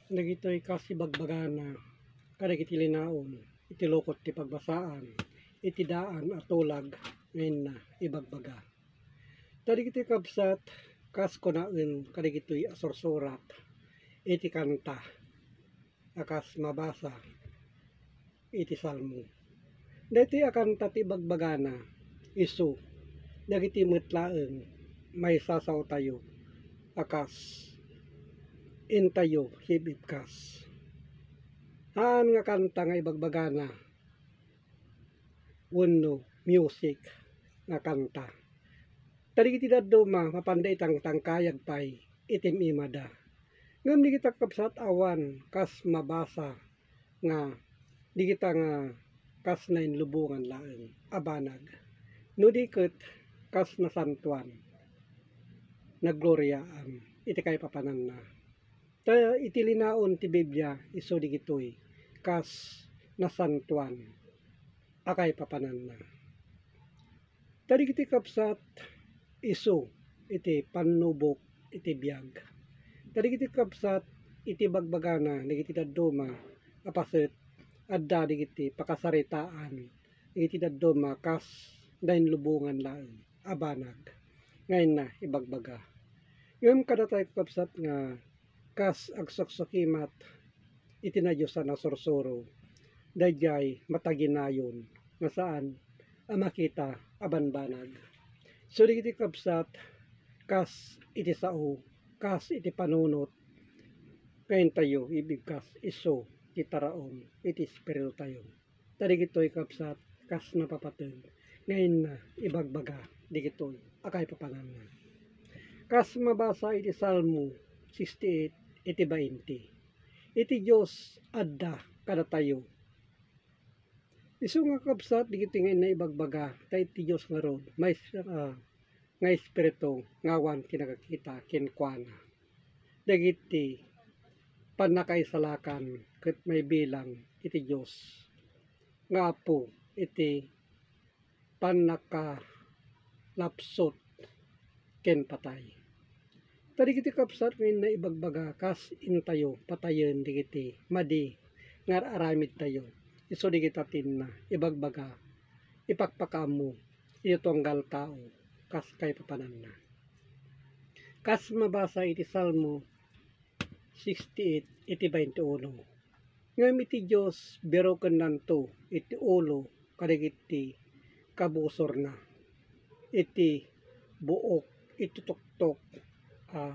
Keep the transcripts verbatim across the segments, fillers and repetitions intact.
Dagitoy kas ibagbagana kadagiti linaon iti lukot ti pagbasaan iti daan a tulag nga inna ibagbaga. Ta dagitoy kabsat, kas kunaen kadagitoy a sursurat iti kanta a kas mabasa iti Salmo. Daytoy a kanta ti ibagbagana, isu dagiti met laeng maisasaotayo a kas intayo hib-ibkas. Haan nga kanta nga ibagbagana wenno music nga kanta. Ta dagiti dadduma, mapanda itangtangkayag pay iti imada. Ngem dagita kabsat, awan kas mabasa nga dagita nga kas nainlubongan laeng a banag, no di ket kas nasantoan, nagloriaan iti kaipapananna. Ta iti linaon ti Biblia, isu dagitoy kas nasantoan a kaipapananna. Ta dagiti kabsat, isu iti pannubok iti biag. Ta dagiti kabsat, iti bagbagana dagiti dadduma a paset, adda dagiti pakasaritaan dagiti dadduma kas nainlubongan laeng a banag nga inna ibagbaga. Ngem kadatayo, kabsat, nga kas agsuksukimat iti nadiosan a sursuro, daydiay mataginayon nga saan a makita a banbanag. So, dagiti kabsat, kas iti sao, kas iti panunot, nga intayo ibigkas isu ti taraon iti espiritutayo. Ta dagitoy, kabsat, kas napapateg nga inna ibagbaga dagitoy a kaipapananna. Kas mabasa iti Salmo sixty-eight iti bainte, iti Dios adda kadatayo. Isu nga, kabsat, dagitoy nga inna ibagbaga, ta iti Dios ngarud, mais-, ah, nga Espiritu nga awan ti nakakita kenkuana. Dagiti pannakaisalakan ket maibilang iti Dios nga Apo iti pannakalapsut ken patay. Ta dagiti kabsat nga inna ibagbaga, kas intayo patayen dagiti madi nga ar-aramidtayo. Isu dagita ti inna ibagbaga, ipakpakaammo iti tunggal tao kas kaipapananna. Kas mabasa iti Salmo sixty-eight iti bainte uno. Ngem iti Dios, birukennanto iti ulo kadagiti kabusorna, iti buok, iti tuktok a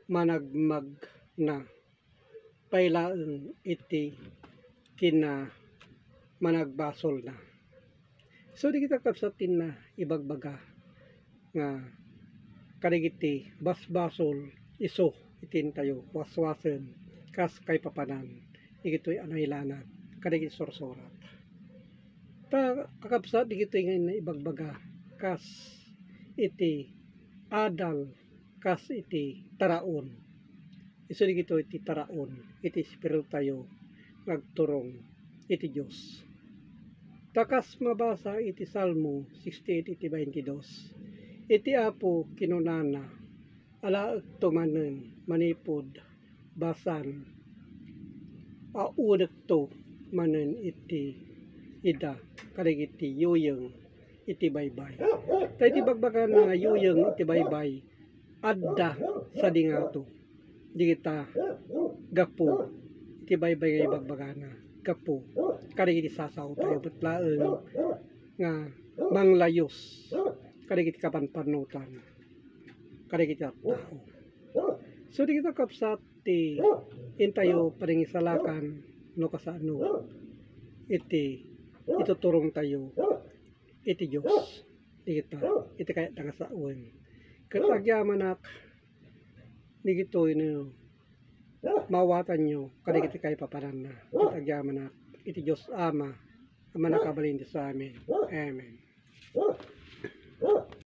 managmagna pay laeng iti kinamanagbasolna. So, dagita kabsat ti inna ibagbaga nga kadagiti basbasol isu iti intayo waswasen kas kaipapanan dagitoy a nailanad kadagiti sursurat. Ta, kakabsat, dagitoy nga inna ibagbaga kas iti adal, kas iti taraon. Isu dagitoy ti taraon iti espiritutayo nga agturong iti Dios. Ta kas mabasa iti Salmo sixty-eight iti baintidos, iti Apo kinunana, alaekto manen manipud Basan, aunekto manen iti ida kadagiti yuyeng iti baybay. Ta iti bagbagana nga yuyeng iti baybay, adda sadingato. Dagita gapu iti baybay nga ibagbagana, gapu kadagiti sasaotayo met laeng nga manglayus kadagiti kapanpanutan kadagiti tattao. So, dagita kabsat ti intayo panangisalakan no kasano iti ituturongtayo iti Dios. Dagita iti kayatna nga sawen. Ket agyamanak dagitoy no maawatanyo kadagiti kaipapananna. Ket agyamanak iti Dios Ama a mannakabalin iti sawen. Amen.